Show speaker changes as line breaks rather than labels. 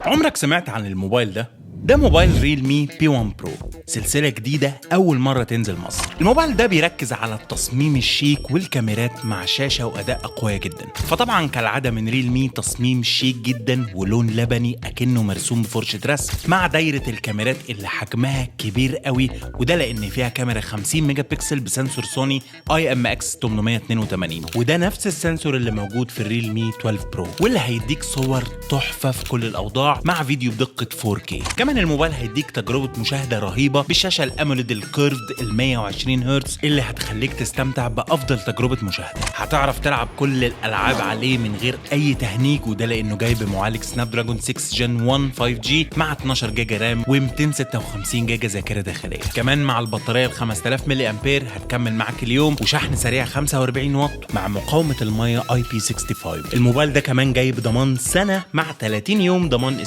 عمرك سمعت عن الموبايل ده؟ ده موبايل Realme P1 Pro، سلسلة جديدة أول مرة تنزل مصر. الموبايل ده بيركز على التصميم الشيك والكاميرات مع شاشة وأداء أقوياء جدا. فطبعا كالعادة من Realme، تصميم شيك جدا ولون لبني أكنه مرسوم بفرشة رسم، مع دايرة الكاميرات اللي حجمها كبير قوي، وده لأن فيها كاميرا 50 ميجا بكسل ب sensor Sony IMX 882، وده نفس ال sensor اللي موجود في ال Realme 12 Pro، واللي هيديك صور تحفة في كل الأوضاع مع فيديو بدقة 4K. كمان الموبايل هيديك تجربة مشاهدة رهيبة بالشاشة ال AMOLED ال curved ال 120 هرتز، اللي هتخليك تستمتع بأفضل تجربة مشاهدة. هتعرف تلعب كل الألعاب عليه من غير أي تهنيج، وده لأنه جاي بمعالج Snapdragon 6 Gen 1 5G مع 12 جيجا RAM و256 جيجا ذاكرة داخلية. كمان مع البطارية ال 5000 ملي أمبير هتكمل معاك اليوم، وشحن سريع 45 واط مع مقاومة المية IP65. الموبايل ده كمان جاي بضمان سنة مع 30 يوم ضمان.